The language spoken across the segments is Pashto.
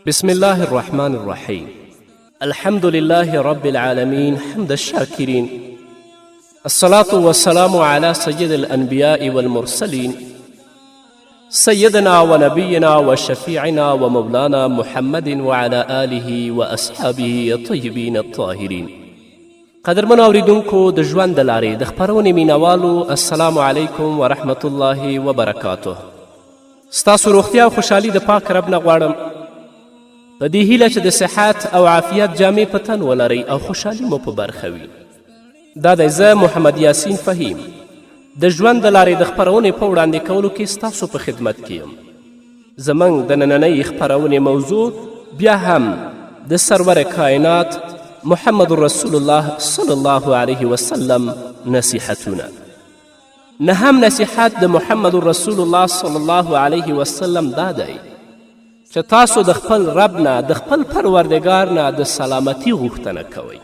بسم الله الرحمن الرحيم. الحمد لله رب العالمين، حمد الشاكرين، الصلاة والسلام على سيد الأنبياء والمرسلين، سيدنا ونبينا وشفيعنا ومولانا محمد وعلى آله وأصحابه الطيبين الطاهرين. قدرمنو اوریدونکو، د ژوند د لارې د خپرونې مینوالو، السلام علیکم ورحمت الله وبرکاته. ستاسو روغتیا او خوشحالي د پاک رب نه غواړم، په دې هیله چې د صحت او عافیت جامې په تن ولرئ او خوشحالي مو په برخه وي. دا دی زه محمد یاسین فهیم د ژوند د لارې د خپرونې په وړاندې کولو کې ستاسو په خدمت کې یم. زموږ د نننۍ خپرونې موضوع بیا هم د سرور کائنات محمد رسول الله صلی الله علیه وسلم نصیحتونه. نهم نصیحت د محمد رسول الله صلی الله علیه وسلم دا دی چې تاسو د خپل رب نه، د خپل پروردګار نه د سلامتی غوښتنه کوئ.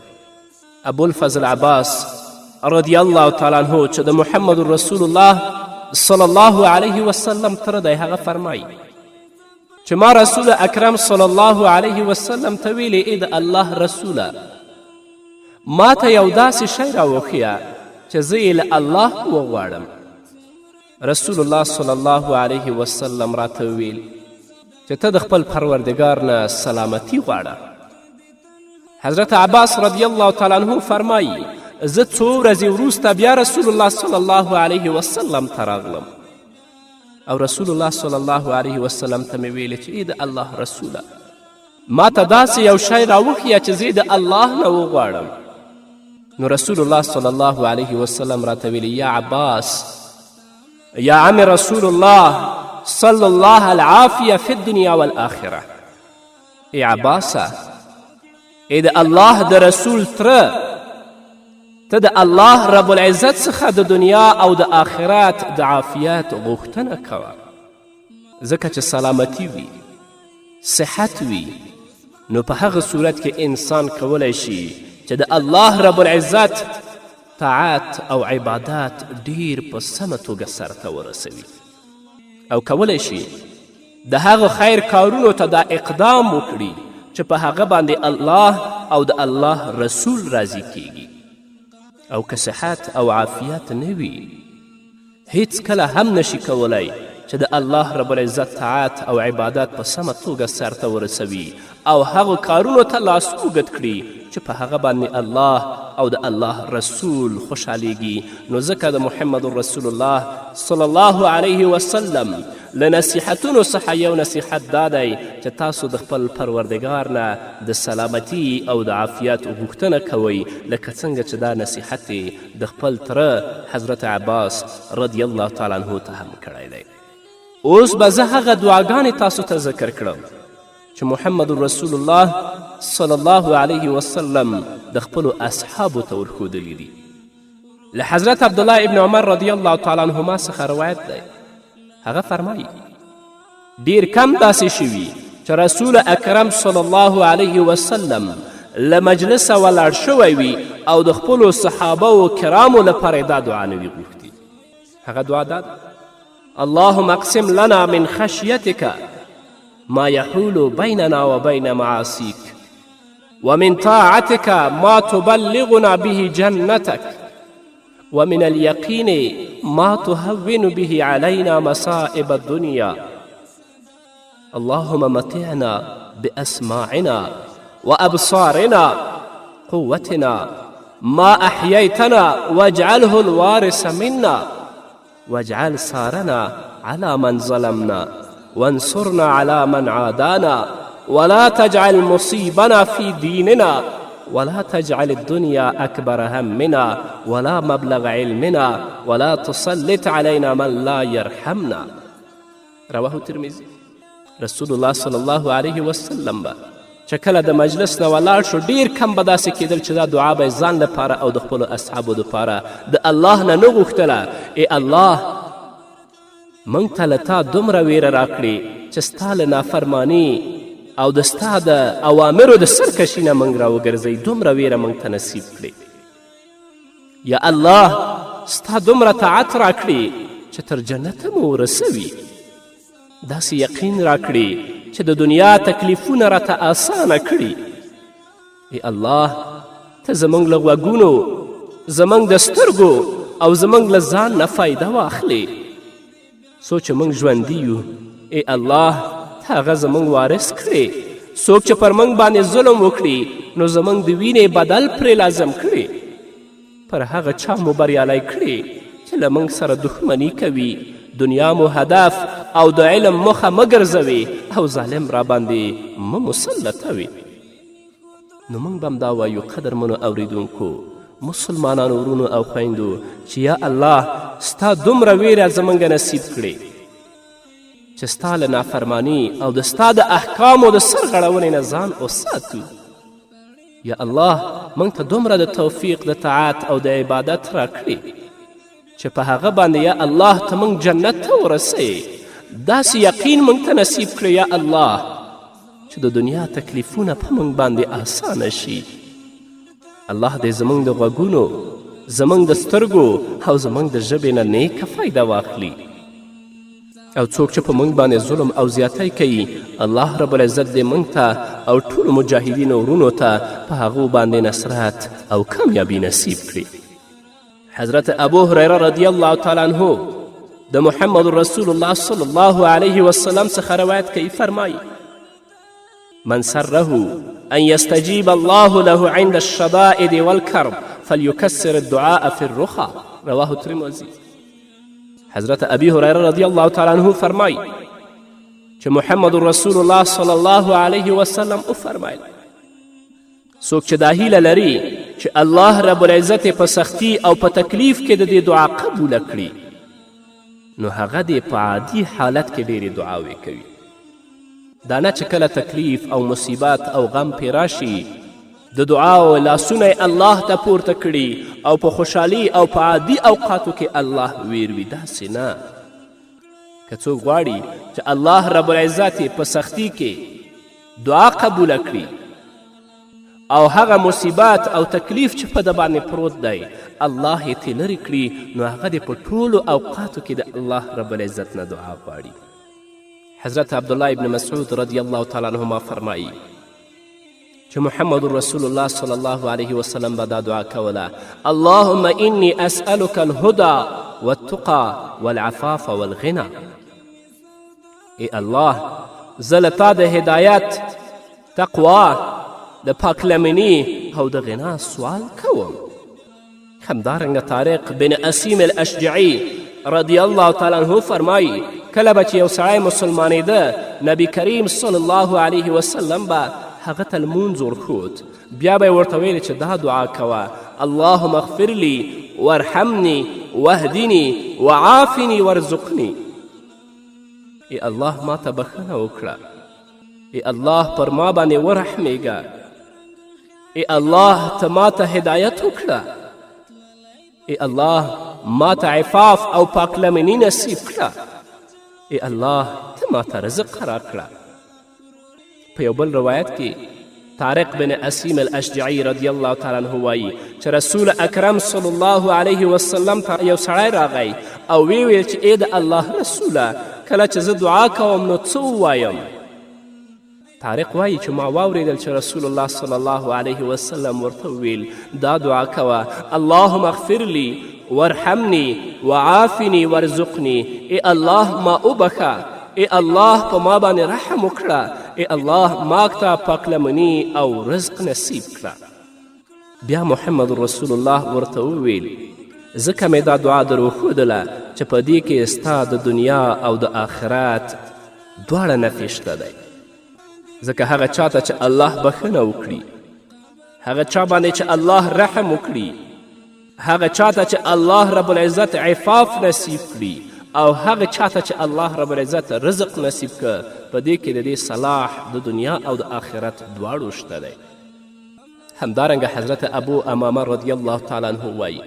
ابوالفضل عباس رضی الله تعالی عنه چې د محمد رسول الله صلی الله علیه وسلم تره دی، هغه فرمایي چې ما رسول اکرم صلی الله علیه وسلم ته ویلې: ای د الله رسوله، ما ته یو داسې شی راوښیه چې زه یې له الله وغواړم. رسول الله صلی الله علیه وسلم راته وویل چې ته د خپل پروردګار نه سلامتی غواړه. حضرت عباس رضی الله تعالی عنه فرمایي: زه څو ورځې وروسته بیا رسول الله صلی الله علیه وسلم ته راغلم او رسول الله صلی الله علیه وسلم ته مې ویلې چې ای د الله رسوله، ما ته داسې یو شی راوښیه چې زه د الله نه وغواړم. نو رسول الله صلی الله علیه وسلم راته ویلي: یا عباس، یا عم رسول الله صلی الله العافیه فی الدنیا والآخره. ای عباسه، ای د الله د رسول تره، ته د الله رب العزت څخه د دنیا او د آخرت د عافیت غوښتنه کوه، ځکه چې سلامتی وي، صحت وي، نو په هغه صورت کې انسان کولی شي چې د الله رب العزت طاعت او عبادت ډیر په سمه توګه سرته ورسوي او کولی شي د هغه خیر کارونو ته دا اقدام وکړي چې په هغه باندې الله او د الله رسول راضي کیږي. او که صحت او عافیت نه وي، هیڅکله هم نشي کولی چې د الله رب العزت طاعت او عبادت په سمه توګه سرته ورسوي او هغو کارونو ته لاس اوږد کړي چې په هغه باندې الله او د الله رسول خوشحالیږي. نو ځکه د محمد رسول الله صلی الله علیه وسلم له نصیحتونو څخه یو نصیحت دا دی چې تاسو د خپل پروردګار نه د سلامتی او د عافیت غوښتنه کوئ، لکه څنګه چې دا نصیحت د خپل تره حضرت عباس رضی الله تعالی عنه ته هم کړی دی. اوس به زه هغه دعاګانې تاسو ته ذکر کړم چې محمد رسول الله صلی الله علیه وسلم د خپلو اصحابو ته ورښودلي دي. له حضرت عبدالله ابن عمر رضی الله تعالی عنهما څخه روایت دی، هغه فرمایي: ډیر کم داسې شوي چې رسول اکرم صلی الله علیه وسلم له مجلسه ولاړ شوی وي او د خپلو صحابه و کرامو لپاره دا دعا نه وي غوښتي. هغه دعا دا ده: اللهم اقسم لنا من خشیتک ما يحول بيننا وبين معاصيك، ومن طاعتك ما تبلغنا به جنتك، ومن اليقين ما تهون به علينا مصائب الدنيا. اللهم متعنا بأسماعنا وأبصارنا قوتنا ما أحييتنا، واجعله الوارث منا، واجعل ثارنا على من ظلمنا، وانصرنا على من عادانا، ولا تجعل مصيبنا في ديننا، ولا تجعل الدنيا أكبر همنا ولا مبلغ علمنا، ولا تسلط علينا من لا يرحمنا. رواه الترمذي. رسول الله صلی الله علیه وسلم به چې کله د مجلس نه ولاړ شو، ډیر کم به داسې کېدل چې دا دعا به ځان لپاره او د خپلو اصحابو دپاره د الله نه نه غوښتله: ای الله، موږ ته له تا دومره ویره راکړې چې ستا له نافرمانی او د ستا د اوامرو د سرکشي نه موږ راوګرځوي، دومره ویره موږ ته نصیب کړې. یا الله، ستا دومره طاعت راکړې چې تر جنته مو ورسوي. داسې یقین راکړي چې چې د دنیا تکلیفونه راته اسانه کړي. ای الله، ته زموږ له غوږونو، زموږ د سترګو او زموږ له ځان نه فایده واخلې، څو چې موږ ژوندي یو. ای الله، ته هغه زموږ وارث کړې. څوک چې پر موږ باندې ظلم وکړي نو زموږ د وینې بدل پرې لازم کړي. پر هغه چا مو بریالی کړي چې له موږ سره دښمني کوي. دنیا مو هدف او د علم موخه مه ګرځوي او ظالم راباندې مه مسلطوي. نو موږ به هم دا وایو قدرمنو اوریدونکو مسلمانانو ورونو او خویندو چې یا الله، ستا دومره ویره زموږ نصیب کړې چې ستا له نافرمانی او د ستا د احکامو د سرغړونې نه ځان وساتو. یا الله، موږ ته دومره د توفیق د طاعت او د عبادت راکړي چې په هغه باندې یا الله ته موږ جنت ته ورسوې. داسې یقین موږ ته نصیب کړې یا الله چې د دنیا تکلیفونه په موږ باندې اسانه شي. الله دې زموږ د غوږونو، زموږ د سترګو او زموږ د ژبې نه نیکه فایده واخلي. او څوک چې په موږ باندې ظلم او زیاتی کوي، الله رب العزت دې موږ ته او ټولو مجاهدینو ورونو ته په هغو باندې نصرت او کامیابي نصیب کړي. حضرت ابو هریره رضی الله تعالی عنه د محمد رسول الله صلی الله علیه وسلم څخه روایت کوي، فرمایي: من سره أن يستجيب الله له عند الشدائد والكرب فليكسر الدعاء في الرخاء. رواه الترمذي. حضرت ابي هريره رضی الله تعالی عنه فرمایي چې محمد رسول الله صلی الله علیه وسلم وفرمایل: څوک چې دا هیله لري چې الله رب العزت په سختی او په تکلیف کې د دې دعا قبوله کړي، نو هغه دې په عادي حالت کې ډېرې دعاوې کوي. دا نه چې کله تکلیف او مصیبت او غم پې راشي د دعاو لاسونه الله ته پورته کړي او په خوشحالي او په عادي اوقاتو کې الله ویروي، داسې نه. که څوک غواړي چې الله رب العزت په سختی کې دعا قبوله کړي او هغه مصیبت او تکلیف چې په ده باندې پروت دی الله یې ترې لرې کړي، نو هغه دې په ټولو اوقاتو کې د الله رب العزت نه دعا غواړي. حضرت عبدالله ابن مسعود رضی الله تعالی عنهما فرمایي چې محمد رسول الله صلی الله علیه وسلم به دا دعا کوله: اللهم انی اسألک الهدى والتقى والعفاف والغنى. ای الله، زه له تا د هدایت، تقوا، د پاکلمني او د غنا سوال کوم. همدارنګه طارق بن اسیم الاشجعي رضی الله تعالی عنه فرمایي: کله به چې یو سړی مسلمانېده، نبی کریم صلی الله علیه وسلم به هغه ته لمونځ ورښود، بیا به یې ورته ویل چې دا دعا کوه: اللهم اغفر لي وارحمني واهدني وعافني وارزقني. ای الله، ما ته بښنه وکړه. ای الله، پر ما باندې ورحمېږه. ای الله، ته ما ته هدایت وکړه. ای الله، ما ته عفاف او پاکلمني نصیب کړه. ای الله، ته ما ته رزق راکړه. په یو بل روایت کې طارق بن اسیم الاشجعي رضی الله تعالی عنه وایي چې رسول اکرم صلی الله علیه وسلم ته یو سړی راغی او ویې ویل چې ای د الله رسوله، کله چې زه دعا کوم نو څه ووایم؟ طارق وایي چې ما واورېدل چې رسول الله صلی الله علیه وسلم ورته وویل: دا دعا کوه، اللهم اغفر لي وارحمني وعافني وارزقني. ای الله، ما وبخښه. ای الله، په ما باندې رحم وکړه. ای الله، ما ته پاکلمني او رزق نصیب کړه. بیا محمد رسول الله ورته وویل: ځکه مې دا دعا در وښودله چې په دې کې ستا د دنیا او د آخرت دواړه نفع شته دی. ځکه هغه چاته چې الله بښنه وکړي، هغه چا باندې چې الله رحم وکړي، هغه چاته چې الله رب العزت عفاف نصیب کړي او هغه چاته چې الله رب العزت رزق نصیب که، په دې کې د دې صلاح د دنیا او د آخرت دواړو شته دی. همدارنګه حضرت ابو امامه رضی الله تعالی عنه وایي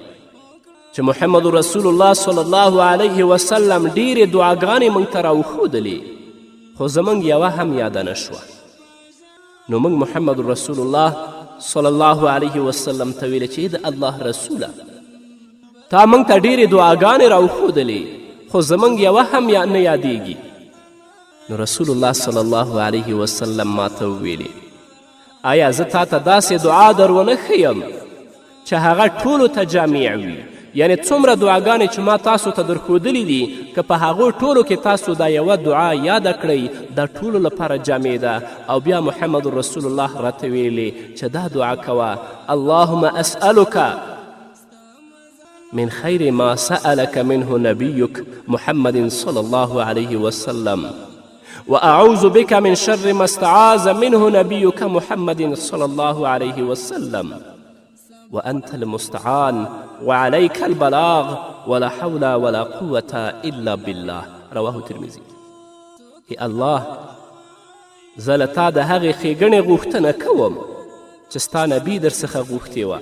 چې محمد رسول الله صلی الله علیه وسلم ډیرې دعاګانې موږ ته راوښودلې، خو زموږ یوه هم یاده نه شوه. نو موږ محمد رسول الله صلی الله علیه وسلم ته ویل چې د الله رسوله، تا موږ ته ډیرې دعاګانې راوښودلې، خو زموږ یوه هم نه یادیږي. نو رسول الله صلی الله علیه وسلم ما ته وویلې، آیا زه تا ته داسې دعا در ونه ښیم چې هغه ټولو ته جامع وي؟ یعنې څومره دعاګانې چې ما تاسو ته درښودلې دي، که په هغو ټولو کې تاسو دا یوه دعا یاده کړئ، دا ټولو لپاره جامع ده. او بیا محمد رسول الله راته ویلې چې دا دعا کوه: اللهم اسألک من خیر ما سألك منه نبيك محمد صلى الله عليه وسلم، وأعوذ بك من شر ما استعاذ منه نبيك محمد صلى الله عليه وسلم، وأنت المستعان وعليك البلاغ، ولا حول ولا قوة إلا بالله. رواه الترمذي. ای الله، زه له تا د هغې ښېګڼې غوښتنه کوم چې ستا نبي در څخه غوښتې وه،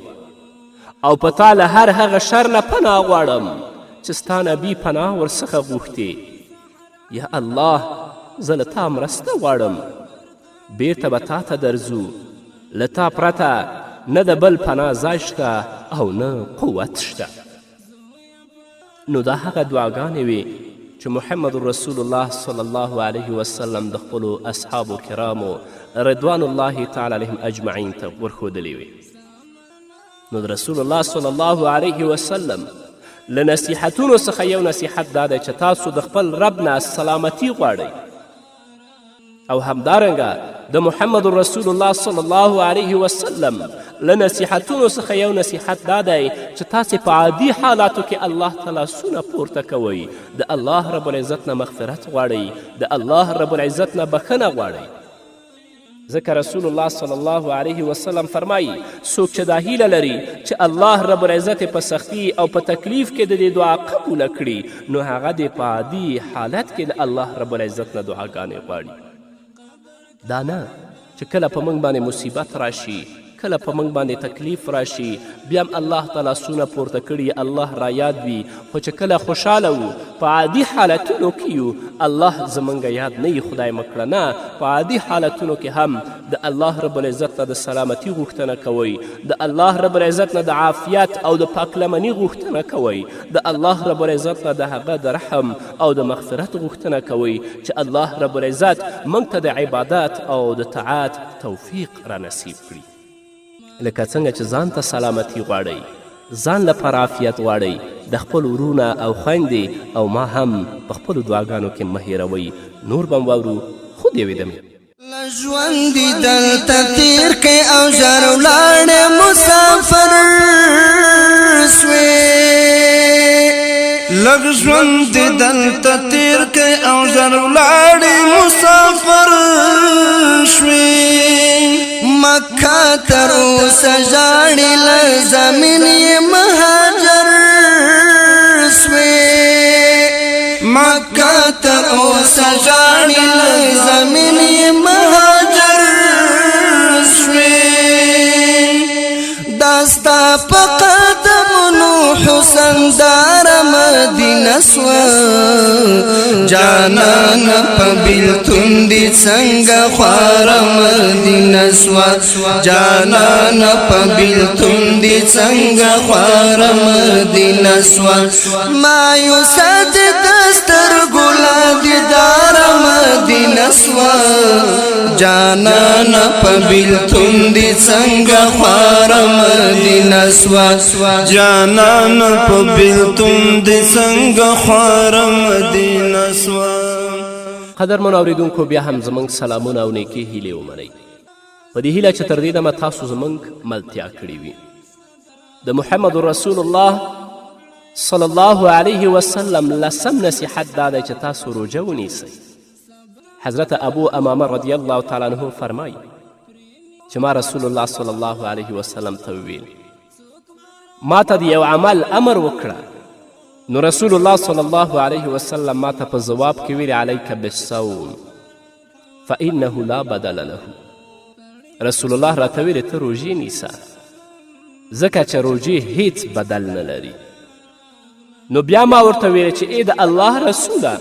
او په تا له هر هغه شر نه پناه غواړم چې ستا نبي پناه ورڅخه غوښتې. یا الله، زه له تا مرسته غواړم، بیرته به تا ته درځو، له تا پرته نه د بل پناه ځای شته او نه قوت شته. نو دا هغه دعاګانې وې چې محمد رسول الله صلی الله علیه وسلم د خپلو اصحابو کرامو رضوان الله تعالی علیهم اجمعین ته ورښودلې وې. نو د رسول الله صلی الله علیه وسلم له نصیحتونو څخه یو نصیحت دا دی چې تاسو د خپل رب نه سلامتی غواړئ، او همدارنګه د محمد رسول الله صلی الله علیه وسلم له نصیحتونو څخه یو نصیحت دا دی چې تاسې په عادي حالاتو کې الله ته لاسونه پورته کوئ، د الله رب العزت نه مغفرت غواړئ، د الله رب العزت نه بښنه غواړئ. ځکه رسول الله صلی الله علیه وسلم فرمایي، څوک چې دا هیله لري چې الله رب العزت په سختی او په تکلیف کې د دې دعا قبوله کړي، نو هغه دې په عادي حالت کې د الله رب العزت نه دعاګانې غواړي. دا نه چې کله په موږ باندې مصیبت راشي، کله په موږ باندې تکلیف راشي، بیا هم الله ته لاسونه پورته کړي، الله را یاد وي، خو چې کله خوشحاله وو، په عادي حالتونو کې یو، الله زموږ یاد نه وي، خدای مه کړه. نه، په عادي حالتونو کې هم د الله رب العزت نه د سلامتي غوښتنه کوئ، د الله رب العزت نه د عافیت او د پاکلمني غوښتنه کوئ، د الله رب العزت نه د هغه د رحم او د مغفرت غوښتنه کوئ چې الله رب العزت موږ ته د عبادت او د طاعت توفیق را نصیب کړي. لکه څنګه چې ځان ته سلامتی غواړئ، ځان لپاره عافیت غواړئ، د خپل وروڼه او خویندې او ما هم په خپلو دعاګانو کې مه هېروئ. نور به هم واورو خو د یوې دمې. ژوند دې دلته تیر کې او ژر ولاړې مسافر سوې. لږ ژوند دې دلته تیر کې او ژر ولاړې مسافر شوې. مکه تر اوسه ژاړي، له زمین یې مهاجر سوې. مکه تر اوسه ژاړي، له زمین یې مهاجر سوې. دا ستا په قدمونو حسن دار مدینه سوه. جانان په بیلتون دي څنګه خواره مدینه سوه. جانان په بیلتون دي څنګه خواره مدینه سوه. مایوسه د سترګو لا دیدار مدینه سوه. جانان په بیلتون دي څنګه خواره مدینه سوه. جانان په بیلتون دي څنګه خواره مدینه سوه. قدرمنو اوریدونکو، بیا هم زموږ سلامونه او نیکې هیلې ومنئ، په دې هیله چې تر دې دمه تاسو زموږ ملتیا کړې وي. د محمد رسول الله صلی الله علیه وسلم لسم نصیحت دا دی چې تاسو روژه ونیسئ. حضرت ابو امامه رضی الله تعالی عنه فرمایي چې ما رسول الله صلی الله علیه وسلم ته وویل، ما ته د یو عمل امر وکړه. نو رسول الله صلی الله علیه وسلم ما ته په ځواب کې ویلي، علیک بالصوم فانه لا بدل له. رسول الله راته ویلي، ته روژې نیسه، ځکه چې روژې هیڅ بدل نه لري. نو بیا ما ورته ویلي چې ای د الله رسوله،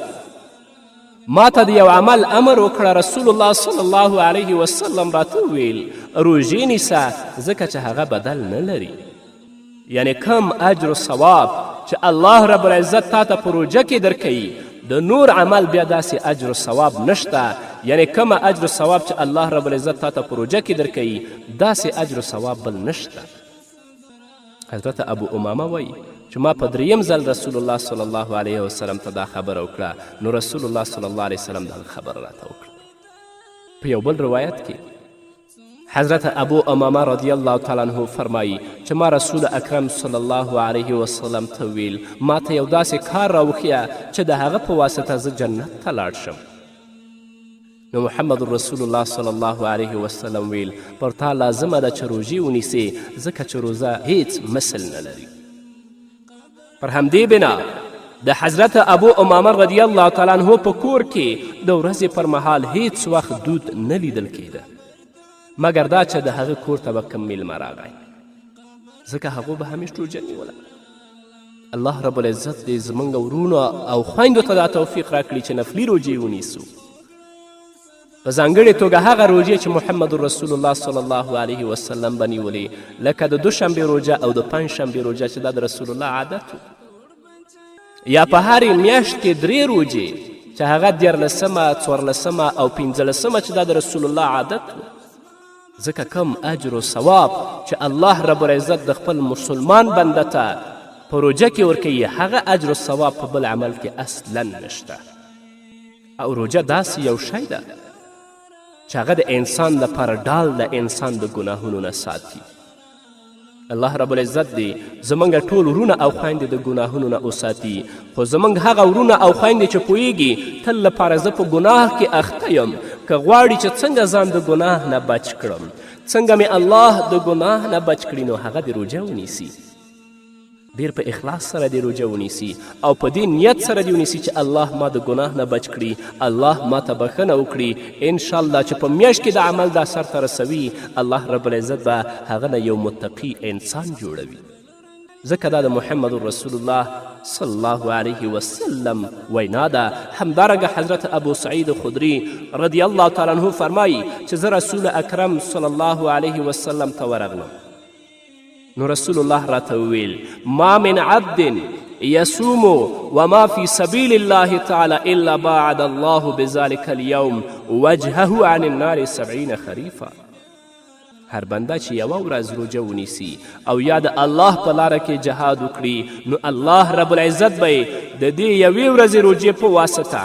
ما ته د یو عمل امر وکړه. رسول الله صلی الله علیه وسلم راته وویل، روژې نیسه، ځکه چې هغه بدل نه لري. یعنی کم اجر و ثواب چې الله رب العزت تا ته په روژه کې درکوي، د نور عمل بیا داسې اجر و ثواب نشته. یعنې کومه اجر و ثواب چې الله رب العزت تا ته په روژه کې درکوي، داسې اجر و ثواب بل نشته. حضرت ابو امامه وایي چې ما په دریم ځل رسول الله صلی الله علیه وسلم ته دا خبره وکړه، نو رسول الله صلی الله علیه وسلم دغه خبره راته وکړه. په یو بل روایت کې حضرت ابو امامه رضی الله تعالی عنه فرمایي چې ما رسول اکرم صلی الله علیه وسلم ته ویل، ما ته یو داسې کار راوښیه چې د هغه په واسطه زه جنت ته لاړ شم. نو محمد رسول الله صلی الله علیه وسلم ویل، پر تا لازمه ده چې روژې ونیسې، ځکه چې روزه هیڅ مثل نه لري. پر همدې بنا د حضرت ابو امامه رضی الله تعالی عنه په کور کې د ورځې پر مهال هیڅ وخت دود نه لیدل کیده، مګر دا چې د هغه کور ته به کوم میلمه راغی، ځکه هغو به همیش روژه نیوله. الله رب العزت دې زموږ ورونو او خویندو ته دا توفیق راکړي چې نفلي روژې ونیسو، په ځانګړې توګه هغه روژې چې محمد رسول الله صلی الله علیه وسلم به نیولې، لکه د دوشنبې روژه او د پنجشنبې روژه چې دا د رسول الله عادت و، یا په هرې میاشت کې درې روژې چې هغه دیارلسمه، څوارلسمه او پنځلسمه چې دا د رسول الله عادت و. ځکه کم اجر و ثواب چې الله رب العزت د خپل مسلمان بنده ته په روژه کې ورکوي، هغه اجر و ثواب په بل عمل کې اصلا نشته. او روژه داسې یو شی ده چې هغه د انسان لپاره ډال د انسان د ګناهونو نه ساتي. الله رب العزت دې زموږ ټول ورونه او خویندې د ګناهونو نه وساتي، خو زموږ هغه ورونه او خویندې چې پوهیږي تل لپاره زه په ګناه کې اخته یم، که غواړي چې څنګه ځان د ګناه نه بچ کړم، څنګه مې الله د ګناه نه بچ کړي، نو هغه دې روژه ونیسي، ډیر په اخلاص سره دې روژه ونیسي او په دې نیت سره دې ونیسي چې الله ما د ګناه نه بچ کړي، الله ما ته بښنه وکړي. انشاءالله چې په میاشت کې د عمل دا سرته رسوي، الله رب العزت به هغه نه یو متقي انسان جوړوي. ځکه دا د محمد رسول الله صلی الله علیه وسلم وینا ده. همدارنګه حضرت ابو سعید خدری رضی الله تعالی عنه فرمایي چې زه رسول اکرم صلی الله علیه وسلم ته ورغلم، نو رسول الله راته وویل، ما من عبد يصوم وما في سبيل الله تعالى إلا باعد الله بذلك اليوم وجهه عن النار 70 خريفا. هر بنده چې یوه ورځ روژه ونیسي او یا د الله په لاره کې جهاد وکړي، نو الله رب العزت به یې د دې یوې ورځې روژې په واسطه،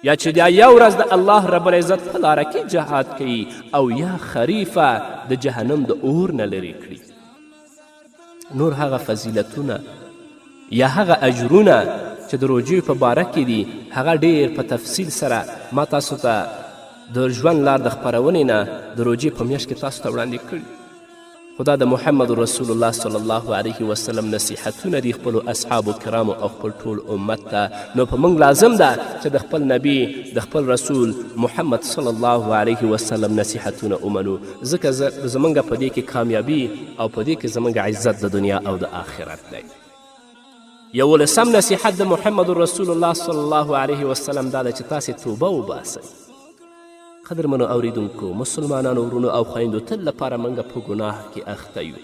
یا چې دا یو ورځ د الله رب العزت په لاره کې جهاد کوي، او یا خریفه د جهنم د اور نه لرې کړي. نور هغه فضیلتونه یا هغه اجرونه چې د روژې په باره کې دي، هغه ډیر په تفصیل سره ما تاسو ته د ژوند لار د خپرونې نه د روژې په میاشت کې تاسو ته وړاندې کړي. خو دا د محمد رسول الله صلی الله علیه وسلم نصیحتونه دي خپلو اصحابو کرامو او خپل ټول امت ته. نو په موږ لازم ده چې د خپل نبی، د خپل رسول محمد صلی الله علیه وسلم نصیحتونه ومنو، ځکه زموږ په دې کې کامیابي او په دې کې زموږ عزت د دنیا او د آخرت دی. یولسم نصیحت د محمد رسول الله صلی الله علیه وسلم دا ده چې تاسې توبه وباسئ. قدرمنو اوریدونکو مسلمانانو ورونو او خویندو، تل لپاره موږ په ګناه کې اخته یو.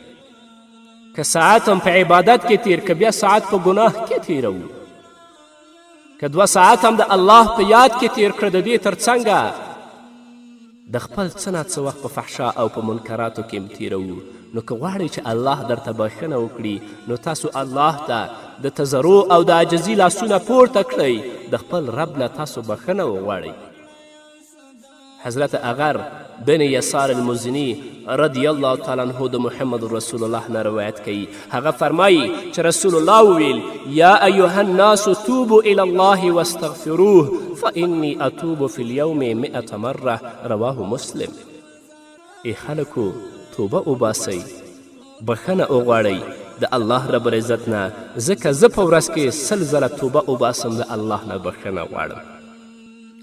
که ساعت هم په عبادت کې تیر که بیا ساعت په ګناه کې تیروو، که 2 ساعت هم د الله په یاد کې تیر کړه، د دې تر څنګه د خپل څه نا څه وخت په فحشا او په منکراتو کې هم تیروو. نو که غواړئ چې الله درته بښنه وکړي، نو تاسو الله ته د تضرع او د عاجزي لاسونه پورته کړئ، د خپل رب نه تاسو بښنه وغواړئ. حضرت اغر بن یسار المزني رضی الله تعالی عنه د محمد رسول الله نه روایت کوي، هغه فرمایي چې رسول الله وویل، یا ایها الناس توبوا الی الله واستغفروه فانی اتوب فی اليوم 100 مره، رواه مسلم. ای خلکو، توبه وباسئ، بښنه وغواړئ د الله رب العزت نه، ځکه زه په ورځ کې 100 ځله توبه وباسم، د الله نه بښنه غواړم.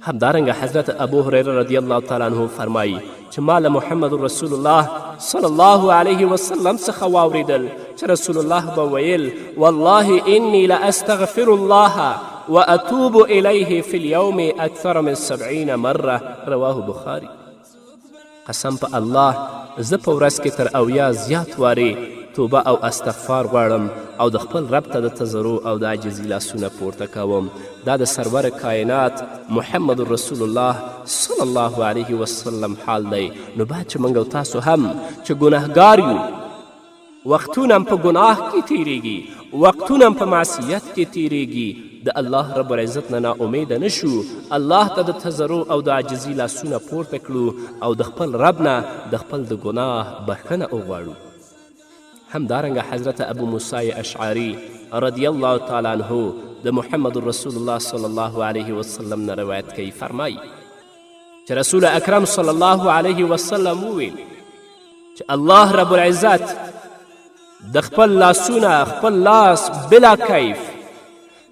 همدارنګه حضرت ابو هریره رضی الله تعالی عنه فرمایي چې ما له محمد رسول الله صلی الله علیه وسلم څخه واوریدل چې رسول الله به ویل، والله انی لاستغفر الله واتوب الیه فی اليوم اکثر من 70 مره، رواه بخاری. قسم په الله، زه په ورځ کې تر 70 زیات وارې توبه او استغفار غواړم او د خپل رب ته د تضرع او د عاجزي لاسونه پورته کوم. دا د سرور کائنات محمد رسول الله صلی الله علیه وسلم حال دی. نو باید چې موږ او تاسو هم چې ګناهګار یو، وختونه هم په ګناه کې تیریږي، وختونه هم په معصیت کې تیریږي، د الله رب العزت نه ناامیده نه شو، الله ته د تضرع او د عاجزي لاسونه پورته کړو او د خپل رب نه د خپل د ګناه بښنه وغواړو. همدارنګه حضرت ابو موسی اشعري رضی الله تعالی عنه د محمد رسول الله صلی الله علیه وسلم نه روایت کوي، فرمایي چې رسول اکرم صلی الله علیه وسلم وویل چې الله رب العزت د خپل لاسونه خپل لاس بلا کیف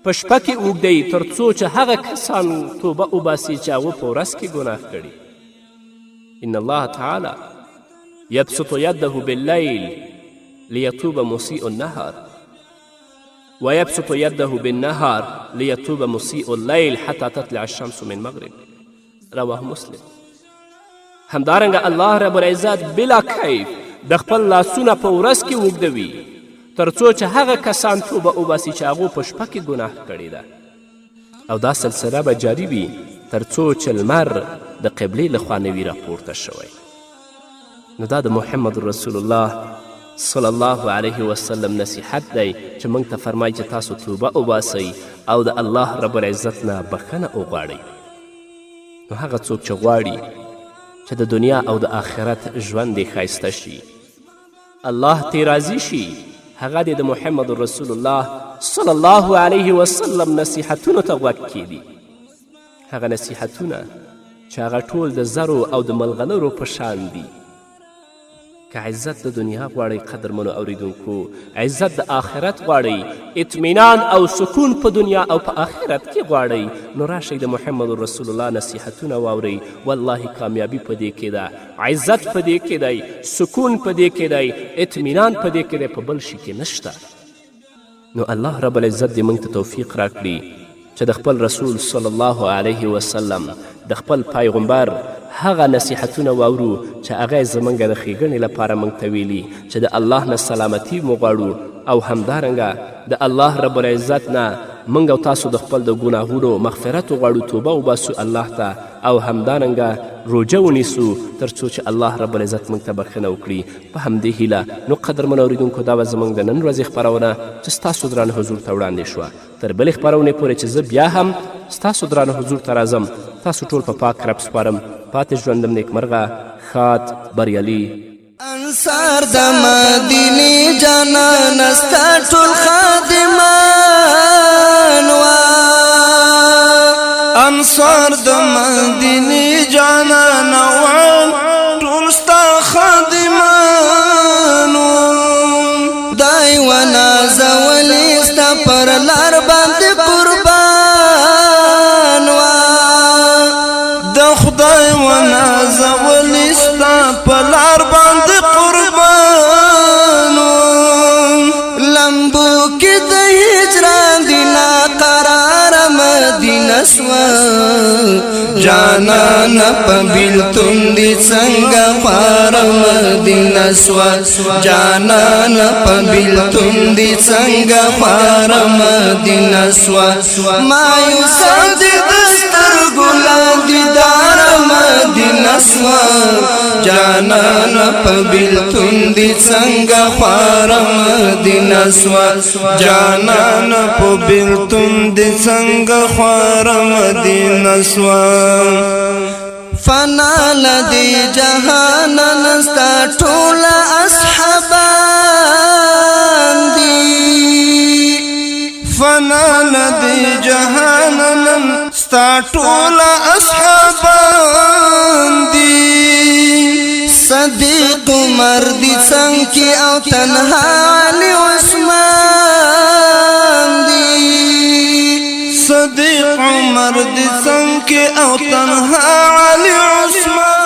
په شپه کې اوږدوي تر څو چې هغه کسان توبه وباسي چې هغو په ورځ کې ګناه کړي. ان الله تعالی يبسط يده بالليل ليتوب مسيء النهار ويبسط يده بالنهار ليتوب مسيء الليل حتى تطلع الشمس من مغرب. رواه مسلم. همدارنګه الله رب العزت بلا کیف د خپل لاسونه په ورځ کې اوږدوي تر څو چې هغه کسان توبه وباسي چې هغو په شپه کې ګناه کړې ده، او دا سلسله به جاري وي تر څو چې لمر د قبلې لخوا نه وي راپورته شوی. نو دا د محمد رسول الله صلی الله علیه وسلم نصیحت دی چې موږ ته فرمایي چې تاسو توبه وباسئ او د الله رب العزت نه بښنه وغواړئ. نو هغه څوک چې غواړي چې د دنیا او د آخرت ژوند یې ښایسته شي، الله ترې راضي شي، هغه دې د محمد رسول الله صلی الله علیه وسلم نصیحتونو ته غوږ کیږدي. هغه نصیحتونه چې هغه ټول د زرو او د ملغلرو په شان دي. که عزت د دنیا غواړئ قدرمنو اوریدونکو، عزت د آخرت غواړئ، اطمینان او سکون په دنیا او په آخرت کې غواړئ، نو راشئ د محمد رسول الله نصیحتونه واورئ. والله کامیابي په دې کې ده، عزت په دې کې دی، سکون په دې کې دی، اطمینان په دې کې دی، په بل شي کې نشته. نو الله رب العزت دې موږ ته توفیق راکړي چې د خپل رسول صلی الله علیه وسلم د خپل پیغمبر هغه نصیحتونه واورو چې هغه یې زموږ د ښېګڼې لپاره موږ ته ویلي چې د الله نه سلامتي مو غواړو، او همدارنګه د الله رب العزت نه موږ او تاسو د خپل د ګناهونو مغفرت وغواړو، توبه وباسو الله ته، او همدارنګه روژه ونیسو تر څو چې الله رب العزت موږ ته بښنه وکړي. په همدې هیله نو قدرمنو اورېدونکو دا وه زموږ د نن ورځې خپرونه چې ستاسو درانه حضور ته وړاندې شوه. تر بلې خپرونې پورې چې زه بیا هم ستاسو درانه حضور ته راځم، تاسو ټول په پاک رب سپارم. پاتې ژوندم نیکمرغه، ښاد، بریالي. انصار د مدینې جانان ستا ټول خادمان وا، انصار د مدینې جانان وا ټول ستا خادمان، دای ونازولې ستا پر لار باندې قربان وا، د خدای ونازولې ستا په لار باندې قربان. لمبو کې د هجران دی ناقرار مدینه سوه، جانان په بیلتون دی څنګه خوار مدینه سوه، جانان په بیلتون دی څنګه خوار مدینه سوه، مایوس دې د سترګو لاندې دار مدینه سوه، جانان په بیلتون دی څنګه خوار مدینه سوه، جانان په بیلتون دی څنګه خوار مدینه سوه. فنا لدی جهان نستا ټول اصحابان دي، فنا لدی جهان ستا ټول اصحابان دي، صدیق عمر دي څنګه او تنها علی عثمان دي، صدیق عمر دي څنګه او تنها علی عثمان.